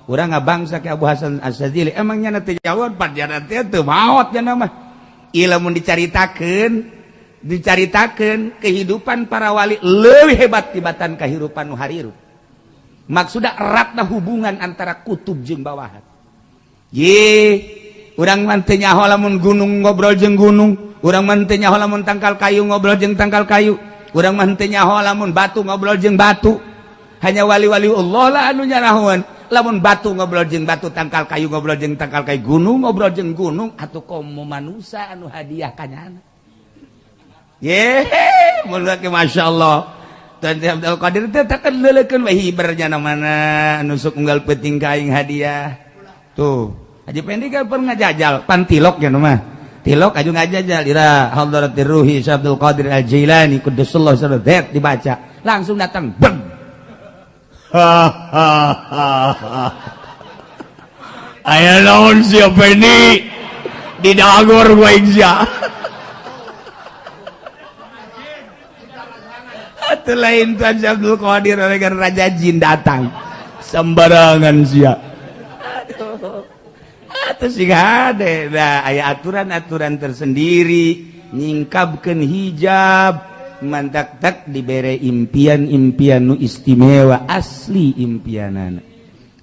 Urang ngabangsa ka Abu Hasan Asy-Syadzili, emang nyana teu nyahueun pan nyana teh teu maot nyana mah. Ieu lamun dicaritakeun kehidupan para wali leuwih hebat tibatan kehidupan nu harirup. Maksudna eratna hubungan antara kutub jeung bawahan. Ye, urang mah teu nyaho lamun gunung ngobrol jeung gunung, urang mah teu nyaho lamun tangkal kayu ngobrol jeung tangkal kayu, urang mah teu nyaho lamun batu ngobrol jeung batu. Hanya wali-wali Allah lah anu nyarahoan. Lamun batu ngobrol jeung batu, tangkal kayu ngobrol jeung tangkal kayu, gunung ngobrol jeung gunung, atuh komo manusa anu hadiah ka nyana. Ye, mun Masya Allah. Tuan Abdul Qadir teh takkan leulekeun we hiber nyana mana nusuk unggal peuting ka aing hadiah. Tuh, Haji Pendi kan pernah ngajajal pan tilok ya mah. Tilok aju ngajajal ila hadratir ruhi Syekh Abdul Qadir Al-Jailani quddasallahu sirrahu dibaca. Langsung datang beng. Ha ha ha. Aya naon sia Pendi? Di dagor gua aing sia. Itu lain Tuan Syekh Abdul Qadir dengan Raja Jin datang sembarangan sia. Aduh, atuh sing hade. Nah, aya aturan-aturan tersendiri nyingkabkeun hijab mantak tak dibere impian-impian nu istimewa asli impianana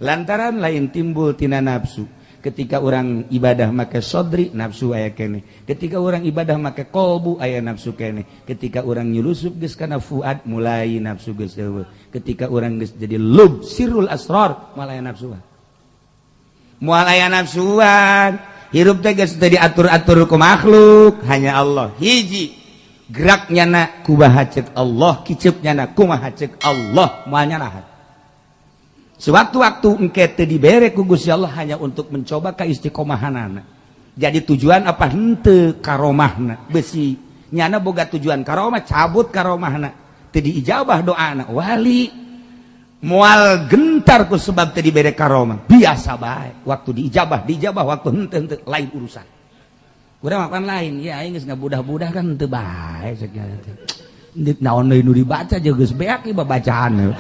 lantaran lain timbul tina nafsu. Ketika orang ibadah make sodri nafsu aya kene, ketika orang ibadah make kolbu aya nafsu kene, ketika orang nyulusup geus kana fuad mulai nafsu geus eueuh, ketika orang geus jadi lub sirrul asrar moal aya nafsuan, moal aya nafsuan. Hirup teh geus teu diatur-atur ku makhluk, hanya Allah hiji gerak nyana kumaha ceuk Allah, kiceup nyana kumaha ceuk Allah, moal nyarahan. Sewaktu-waktu engke teu dibere ku Gusti Allah hanya untuk mencoba kaistiqomahanana. Jadi tujuan apa henteu karomahna? Besi nyana boga tujuan karomah, cabut karomahna. Teu diijabah doana wali moal gentar ku sebab teu dibere karomah. Biasa bae. Waktu diijabah, diijabah, waktu henteu henteu lain urusan. Urang mah lain, ya aing geus ngabudah-budah kan henteu bae cek nya teh. Naon deui nu dibaca jeung geus beak ieu bacaan.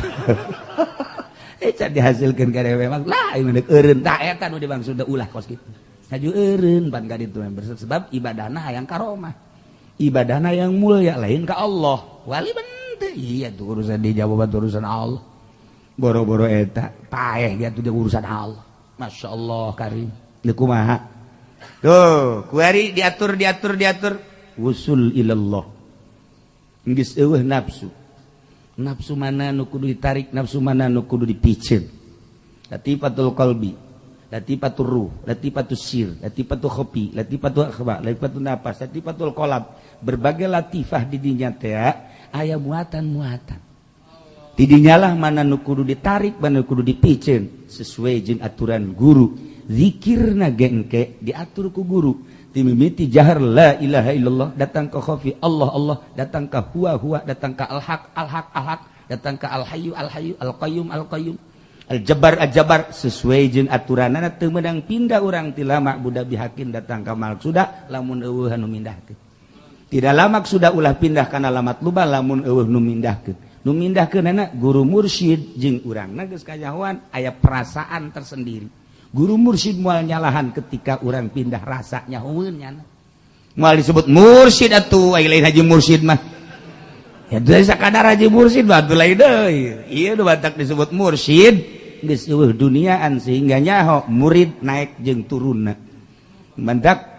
Can dihasilkan ka dewe mah lah ieu mah eureun tah eta nu dimaksud ulah kos kitu. Haju eureun pan ka ditu sebab ibadahna hayang karomah. Ibadahna yang mulia lain ka Allah. Wali bente iya tuh urusan dijawab urusan Allah. Boro-boro eta paeh dia tuh urusan Allah. Masya Allah karim. Deui kumaha? Tuh, kuari diatur diatur diatur wusul ilallah. Geus eueuh nafsu. Nafsu mana nu kudu ditarik, nafsu mana nu kudu dipiceun. Latifatul qalbi, latifatul ruh, latifatul sir, latifatul khafi, latifatul akhba, latifatul nafas, latifatul qalb. Berbagai latifah di dinya teh aya muatan-muatan. Di dinyalah mana nu kudu ditarik, mana nu kudu dipiceun sesuai jeung aturan guru. Zikirna ge engke diatur ku guru. Timimiti jahar la ilaha illallah, datang ke khafi Allah Allah, datang ke huwa huwa, datang ke al-haq al-haq al-haq, datang ke al-hayyu al-hayyu, al-qayyum al-qayyum, al-jabbar al-jabbar, sesuai jeung aturanana teu meunang pindah urang ti lama budak bihakin datang ka maksuda lamun eueuh anu mindahkeun. Tidak lama sudah ulah pindah kana lamat luba lamun eueuh nu mindahkeun. Nu mindahkeunana guru mursyid jeung urangna geus kanyahoan aya perasaan tersendiri. Guru mursyid moal nyalahan ketika orang pindah rasa nyahueun nyana. Moal disebut mursyid atuh, ai lain haji mursyid mah. Ya teu sakadar haji mursyid mah atuh lain deui. Ieu nu batak disebut mursyid geus eueuh duniaan sehingga nyaho murid naik jeung turunna. Mantak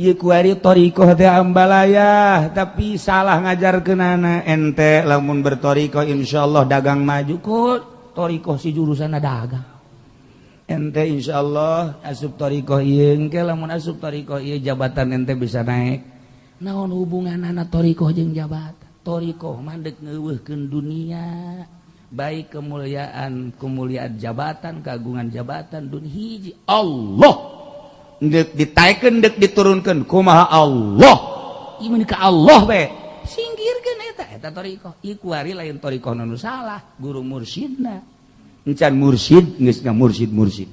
ieu kuari thariqah teh ambalayah tapi salah ngajarkeunana ente lamun berthariqah insyaallah dagang maju kok thariqah si jurusanna dagang. Ente insyaallah asup thariqah ieu engke lamun asup thariqah ieu jabatan ente bisa naik. Naon hubunganana thariqah jeung jabatan? Thariqah mah deuk ngeuweuhkeun dunia, baik kemuliaan, kemuliaan jabatan, keagungan jabatan dun hiji Allah. Deuk ditaekeun deuk diturunkeun kumaha Allah. Ieu mah ka Allah we. Singkirkeun eta eta thariqah. Ieu kuari lain thariqah nu salah, guru mursyidna. Encan mursyid geus mursyid mursyid.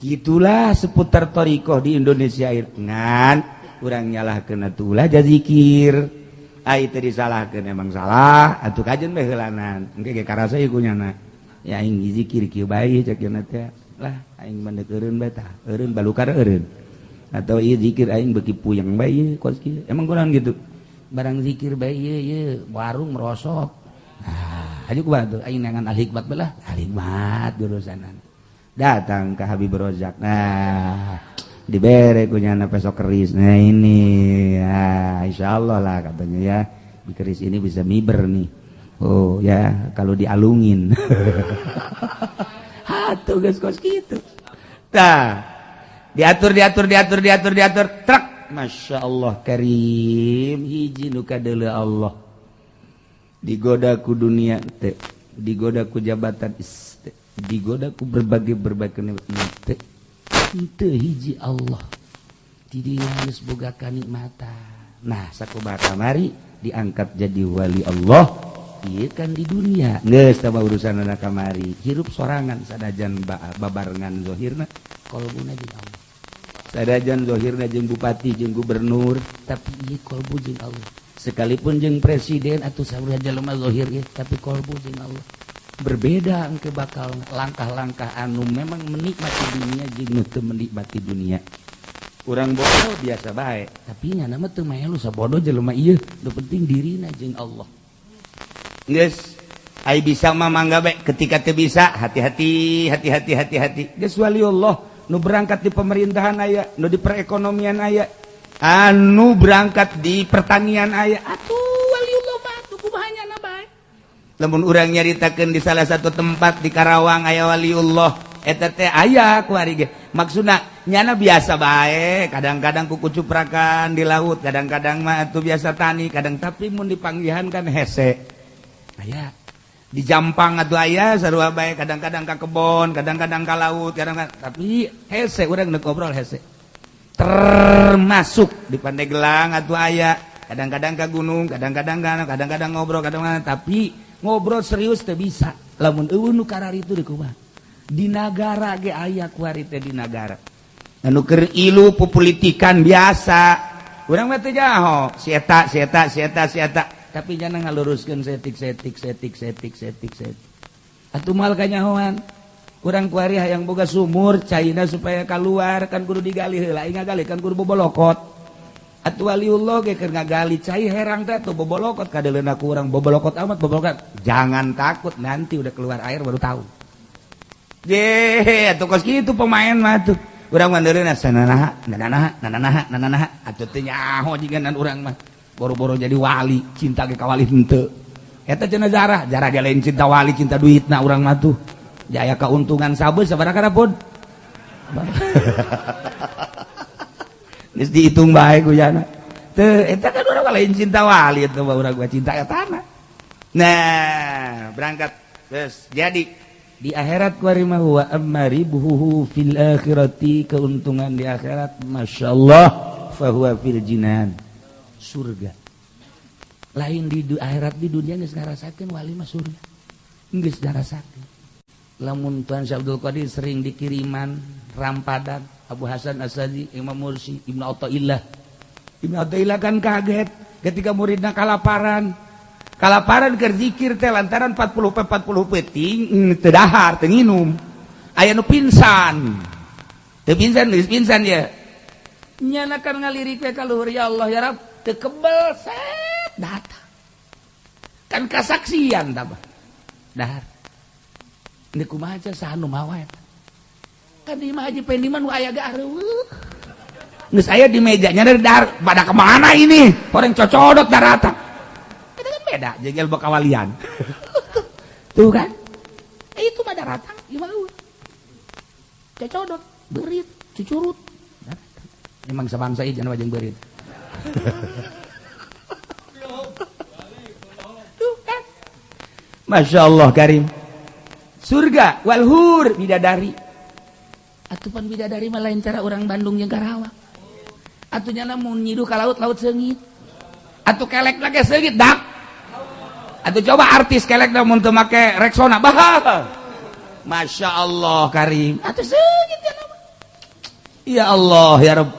Gitulah seputar thariqah di Indonesia ngan urang nyalahkeun atuh ulah jazikir. Ai teu disalahkeun emang salah atuh kajen bae heulanan. Engke ge karasa ieu kunyana. Ya aing zikir kieu bae cek yeuna teh. Lah aing mah eureun bae tah, eureun balukar eureun. Atau ieu zikir aing beuki puyeng bae ieu kos kieu. Emang kurang gitu. Barang zikir bae ieu ieu warung merosot. Nah, aju kumaha tuh aing neangan al hikmat bae lah. Al hikmat jurusanan. Datang ke Habib Rozak. Nah, dibere kunyana pesok keris. Nah ini ya insyaallah lah katanya ya. Di keris ini bisa miber nih. Oh ya kalau dialungin. Atuh geus kos kitu. Tah, diatur diatur diatur diatur diatur truk. Masya Allah karim hiji nu kadeuleu Allah. Digoda ku dunia teh, digoda ku jabatan teh, digoda ku berbagai-berbagai nikmat teh. Henteu hiji Allah. Di dinya geus boga kanikmatan. Nah, sakumaha kamari diangkat jadi wali Allah. Ieu kan di dunia geus tah urusanana kamari. Hirup sorangan sanajan babarengan zahirna kolbuna jeung Allah. Sanajan zahirna jeung bupati jeung gubernur, tapi ieu kolbu jeung Allah. Sekalipun jeung presiden atau saurang jelema zahir ieu, tapi kolbu jeung Allah. Berbeda engke bakal langkah-langkah anu memang menikmati dunia jeung nu teu menikmati dunia. Urang bodoh biasa bae, tapi nya mah teu melu sabodo jelema ieu, nu penting dirina jeung Allah. Geus ai bisa mah mangga bae, ketika teu bisa hati-hati hati-hati hati-hati. Geus waliullah nu berangkat di pemerintahan aya, nu di perekonomian aya, anu berangkat di pertanian aya. Atuh waliullah mah atuh kumaha nyana bae. Lamun urang nyaritakeun di salah satu tempat di Karawang aya waliullah, eta teh aya kuari ge. Maksudna nyana biasa bae, kadang-kadang kukucuprakan di laut, kadang-kadang mah atuh biasa tani, kadang tapi mun dipanggihan kan hese. Aya di Jampang atuh aya sarua bae, kadang-kadang ka kebon, kadang-kadang ka laut, kadang-kadang tapi hese urang neuk ngobrol hese. Termasuk di Pandeglang atuh aya, kadang-kadang ka gunung, kadang-kadang kadang-kadang ngobrol, kadang-kadang tapi ngobrol serius teu bisa. Lamun eueuh nu kararitu di kumaha? Di nagara ge aya kuari teh di nagara. Anu keur ilu pupolitikan biasa. Urang mah teu jaho, si eta si eta si eta si eta, tapi jangan ngaluruskeun setik setik setik setik setik setik. Atuh moal kanyahoan. Urang kuari hayang boga sumur caina supaya keluar kan kudu digali heula, aing ngagali kan kudu bobolokot. Atuh waliullah ge keur ngagali cai herang teh atuh bobolokot kadeuleuna ku urang bobolokot amat bobolokot. Jangan takut, nanti udah keluar air baru tahu. Ye, atuh kos kitu pemain mah tuh. Urang mah ndeureuna sananaha, nananaha, nananaha, nananaha. Atuh teu nyaho jiganan urang mah. Boro-boro jadi wali, cinta ge ka wali henteu. Eta cenah jarah, jarah ge lain cinta wali, cinta duitna urang mah tuh. Jaya keuntungan sabeus sabaraha karapun. Geus dihitung bae ku jana. Teu eta kan urang lain cinta wali eta mah urang cinta etana. Nah, berangkat. Terus jadi di akhirat kuari mah wa amaribuhu fil akhirati, keuntungan di akhirat masyaallah fahuwa fil jinan, surga. Lain di akhirat, di dunia geus ngarasakeun wali mah surga. Geus ngarasakeun. Lamun Tuan Syekh Abdul Qadir sering dikiriman rampadan Abu Hasan Asadi, Imam Mursi, Ibnu Athaillah. Ibnu Athaillah kan kaget ketika muridna kalaparan. Kalaparan keur zikir teh lantaran 40 peuting teu dahar, teu nginum. Aya nu pingsan. Teu pingsan, geus pingsan ya. Nyana kan ngalirik we ka luhur, ya Allah ya Rabb, teu kebel set datang. Kan kasaksian tah dahar. Ini kumaha aja saha nu mawa eta. Kan di imah Haji Pendi mah nu aya ge areueuh. Geus aya di mejanya dari dahar, pada kemana ini? Orang cocodot daratan. Itu kan beda jeung ilmu kawalian. Tuh kan? Itu mah daratan, ieu mah eueuh. Cocodot, beurit, cucurut. Emang sabangsa ieu jangan jeung beurit. Tuh kan? Masya Allah karim. Surga walhur bidadari. Atupan bidadari mah lain cara orang Bandung jeung Karawang. Atuh nyana mun nyiduh ka laut, laut seungit. Atuh kelek lagi seungit dak. Atuh coba artis kelek da mun teu make Rexona bah. Masya Allah karim. Atuh seungit nyana mah. Ya Allah ya Rabb.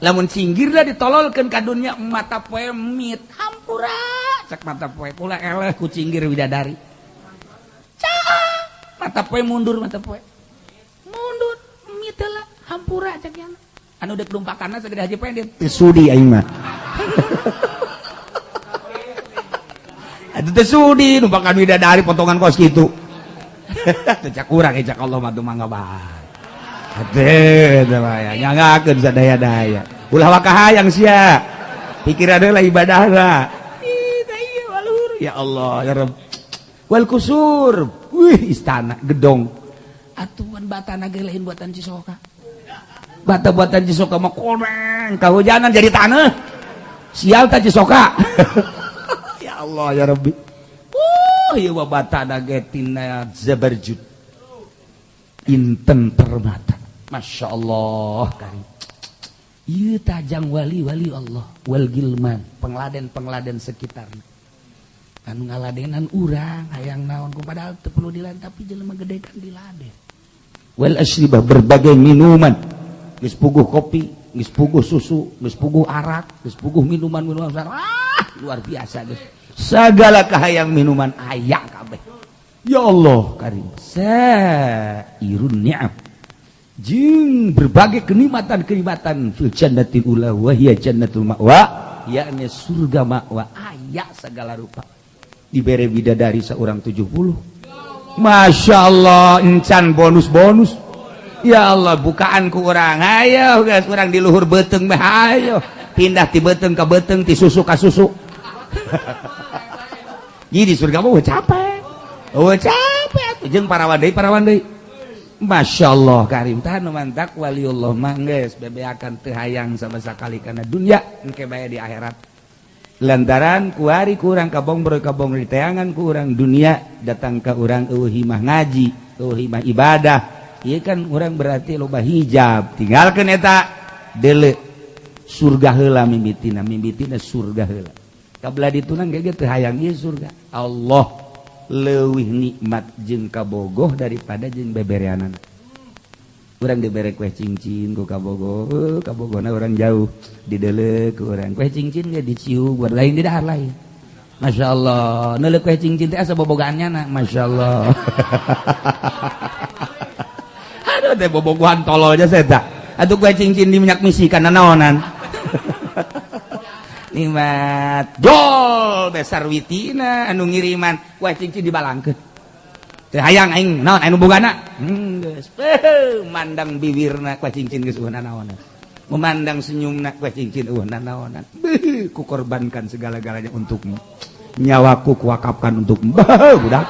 Lamun cinggir lah ditololkeun ka dunya mata poe mit hampir. Hampura cek mata poe kula eleh ku cinggir widadari. Cak mata poe mundur mata poe. Mundur miteula hampura cek yana. Anu dek lumpakanna sagede Haji Pendit. Teu sudi aing mah. Atuh teu sudi numpakan widadari potongan kos kitu. Teu cak urang cak Allah mah mangga bae. Atuh teh mah nyangakeun sadaya-daya. Ulah waka hayang sia. Pikiran heula ibadahna. Ih teh ieu waluhur. Ya Allah ya Rabb. Wal kusur. Wih istana gedong. Atuhan batana ge lain buatan Cisoka. Bata buatan Cisoka mah koneng kahujanan jadi tanah. Sial ta Cisoka. Ya Allah ya Rabbi. Ieu mah batana ge tina zabarjud. Inten permata. Masya Allah karim. Ieu tajang wali-wali Allah wal gilman, pengladen-pengladen sekitarna. Anu ngaladenan urang hayang naon ku padahal teu perlu diladen tapi jelema gede kan diladen. Wal asyribah berbagai minuman. Geus puguh kopi, geus puguh susu, geus puguh arak, geus puguh minuman-minuman. Ah, luar biasa geus. Segala kahayang minuman aya kabeh. Ya Allah karim. Sairun ni'am. Jeung berbagai kenikmatan-kenikmatan fil jannatil ula wa hiya jannatul ma'wa, yakni surga ma'wa aya segala rupa. Dibere bidadari seorang 70. Masya Allah, encan bonus-bonus. Ya Allah, bukaan ku urang. Ayo guys, urang di luhur beuteung mah ayo. Pindah ti beuteung ka beuteung, ti susu ka susu. Jadi di surga mah capek. Oh capek atuh jeung parawan deui. Masya Allah karim tah nu mantak waliullah mah geus bebeakan teu hayang sama sakali kana dunya engke bae di akhirat. Lantaran kuari kurang kabong kabong di teangan ku urang dunia datang ka urang eueuh himah ngaji, eueuh himah ibadah. Ieu kan urang berarti loba hijab. Tinggalkeun eta deuleu surga heula mimitina, mimitina surga heula. Kabla ditunang ge teu hayang ieu surga. Allah leuwih nikmat jeung kabogoh daripada jeung bebereanana. Urang dibere kue cincin ku kabogoh, kabogohna urang jauh dideuleu ku urang. Kue cincin ge dicium buat lain di dahar lain. Masya Allah, neuleuh kue cincin teh asa bobogaannya na, Masya Allah. Aduh teh bobogohan tolol aja saya tak. Atuh kue cincin di minyak misi kana naonan. Nikmat jol besar witina anu ngiriman kue cincin dibalangkeun. Teu hayang aing naon anu bogana. Geus mandang bibirna kue cincin geus eueuh naonan. Memandang senyumna kue cincin eueuh naonan. Beuh ku korbankan segala-galanya untukmu. Nyawaku kuwakafkan untukmu. Budak.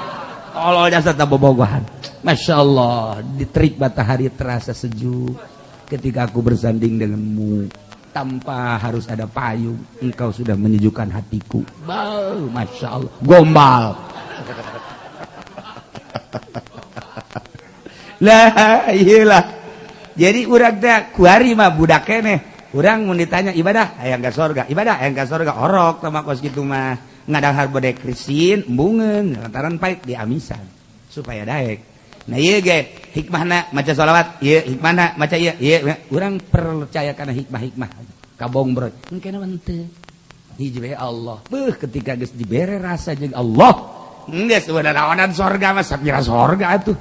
Tolol jasa ta bobogohan. Masya Allah, diterik matahari terasa sejuk ketika aku bersanding denganmu. Tanpa harus ada payung, engkau sudah menyejukkan hatiku. Bau, Masya Allah, gombal. Lah, iyalah. Jadi urang teh kuari mah budak keneh. Urang mun ditanya ibadah, hayang ka sorga, ibadah hayang ka sorga, orok tah mah kos kitu mah. Ngadahar bodek krisin, embungeun, lantaran pait diamisan supaya daek. Nah ieu ge hikmahna maca sholawat, ieu hikmahna maca ieu, ieu urang percaya kana hikmah-hikmah. Kabong bro, engke mah henteu. Hiji bae Allah. Beuh ketika geus dibere rasa jeung Allah, geus naonan sorga mah sapira sorga atuh.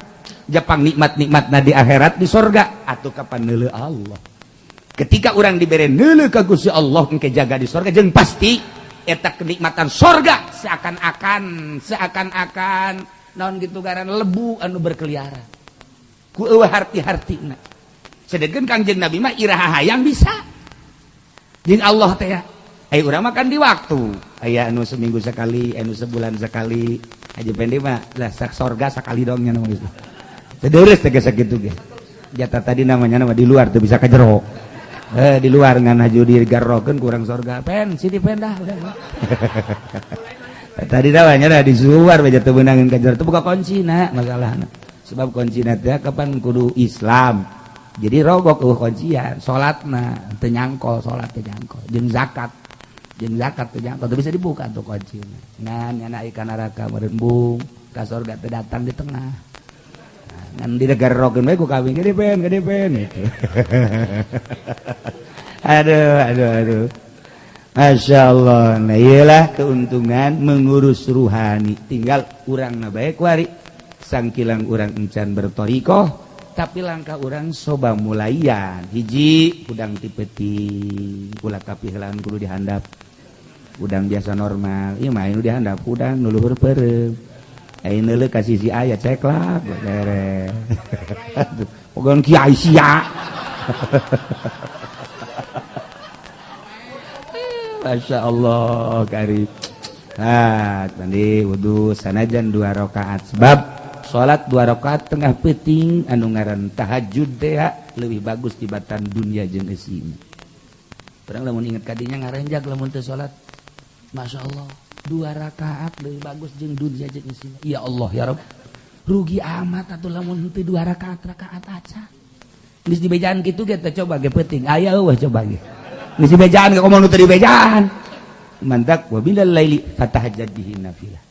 Japang nikmat-nikmatna di akhirat di sorga atuh kapan neuleuh Allah. Ketika urang dibere neuleuh ka Gusti Allah engke jaga di sorga jeung pasti eta kenikmatan sorga seakan-akan naon gitu garan lebu anu berkeliaran ku eueuh harti-hartina. Sedengkeun Kangjeng Nabi mah iraha hayang bisa jeung Allah teh ya. Ai urang mah kan di waktu aya anu seminggu sekali, anu sebulan sekali. Haji Pendi mah lah sak sorga sakali dong nya geus. Teu deures teh geus sakitu ge. Jatah tadi namanya nama di luar teu bisa ka jero. Di luar ngan haju digarrokeun kurang sorga. Pen sini pen dah udah. Tadi namanya dah di luar bae teu beunangeun ka jero teu buka kuncina masalahna. Sebab kuncina teh kapan kudu Islam. Jadi rogok eueuh kuncian, salatna teu nyangkol, salat teu nyangkol, jeung zakat. Jeung zakat teu nyangkol, teu bisa dibuka tuh kuncina. Ngan nyana ikan neraka merembung, ka sorga teu datang di tengah. Ngan digarrokeun bae ku kawin gede pen gitu. Aduh aduh aduh. Masya Allah. Nah, iyalah keuntungan mengurus ruhani. Tinggal urang na bae kuari. Sangkilang urang encan bertorikoh, tapi langkah urang soba mulaian. Hiji hudang ti peuting, ulah kapiheulaan kudu dihandap. Hudang biasa normal, ieu mah anu dihandap hudang nu luhur peureum. Ayeuna neuleuh ka sisi aya ceklak beres. Pogon kiai sia. Masya Allah karib. Ah, mandi wudu sanajan 2 rakaat. Sebab salat 2 rakaat tengah peuting anu ngaran tahajud teh leuwih bagus tibatan dunia jeung eusina. Urang lamun inget kadinya ngarenjag lamun teu salat. Masya Allah, 2 rakaat leuwih bagus jeung dunia jeung eusina. Ya Allah ya Rabb. Rugi amat atuh lamun henteu 2 rakaat rakaat aca. Geus dibejaan kitu ge teh coba ge peuting. Aya eueuh coba ge. Geus dibejaan ge komo nu teu dibejaan. Mantak wa bilal laili fatahajjad bihi nafilah.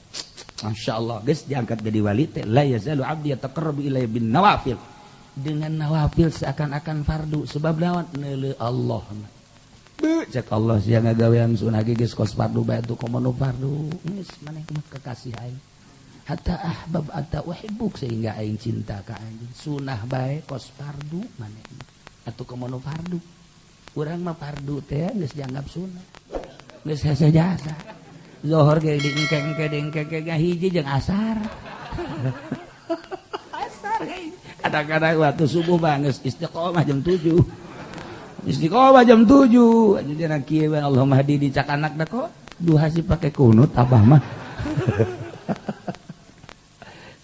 Masya Allah, geus diangkat jadi wali teh la yazalu abdi yataqarrabu ilayya bin nawafil. Dengan nawafil seakan-akan fardu sebab lawan neuleuh Allah. Beuh cek Allah sia ngagawean sunah ge geus kos fardu bae tuh komo nu fardu. Geus maneh mah kekasih aing. Hatta ahbab hatta uhibbuk sehingga aing cinta ka anjeun. Sunah bae kos fardu maneh atuh komo nu fardu. Urang mah fardu teh geus dianggap sunah. Geus hese jasa. Zohor ge diengke-engke hiji jeung asar. Asar kadang-kadang waktu subuh mah geus istiqomah jam 7. Istiqomah jam 7. Anjeunna kieu we Allahumma hadi dicak anak da kok duha sih pake kunut abah mah.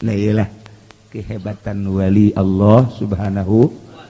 Nah iyalah kehebatan wali Allah Subhanahu.